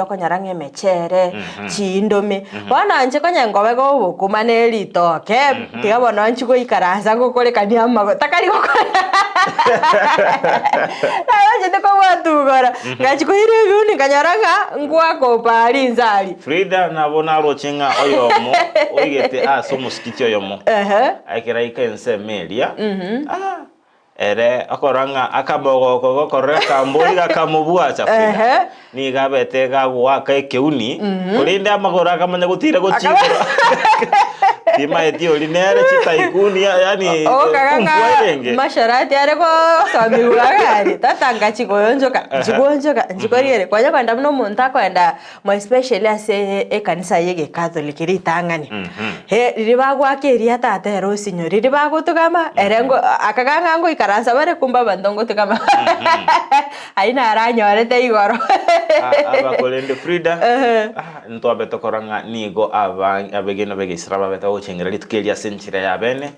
Okonyora ng'a emechere, chindomi, bono inche konya nkobeka obokima na eritoke, tiga bono inche goikaransa ngokorekania amagoro, takari gokora nagochete kobwata igoro, ngachia koira ebiuni nkanyora ng'a ngoaka opare inse aria. Frida nabo naroche ng'a oyomo oigete ase omosikiti oyomo, Ehe. ekero aika ensemo eria, ah, Ere okorora ng'a akamogoko gokorora ekambori gakamobwacha Frida, Ehe. nigo abete gagoaka ekeuni, korende amagoro akamanya gotira gochia igoro. Timaeti oria nere chitaikuni ya- yaani Okaga ng'a kumfua erenge. masharati are gosomiwa iga aria, tata ngachi koonchoka, nchi goonchoka, nchi korigereria, konya kogenda buna omonto akoenda More especially ase ekanisa ya egekatholiki ritang'ani, he riria bagoaka eria tata ere osinyo, riria bagotugama ere ngo akaga ng'a ngoikaransa bare kumbe abanto ngotugama aywo naro anyorete igoro. Aba korende Frida, ah, ntwabete korora ng'a nigo aba abegeni b'egeisramu babete bagochengera rituko eri ase enchera ya bene,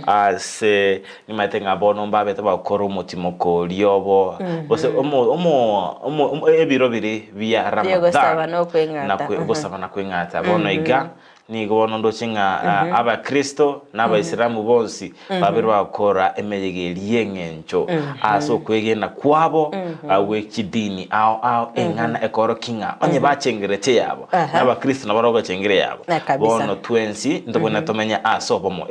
ase Nimaete ng'a bono mbabete bagokora omotimoko oria obo, gose omo omo omo ebiro biria bia Bi'ogosaba Ramadhan, na okweng'ata. na kwe ogosaba na kweng'ata. Bono iga, nigo bono ndoche ng'a Abakristo na Abaisilamu bonsi babere bagokora emeyega eria y'eng'encho ase okwegena kwabo gwe chidini ao ao eng'ana ekorokia ng'a onye bachengerete eyabo, na Abakristo nabo barogochengera eyabo. Kabisa. Bono twensi ntobwenerete tomenye ase obomo.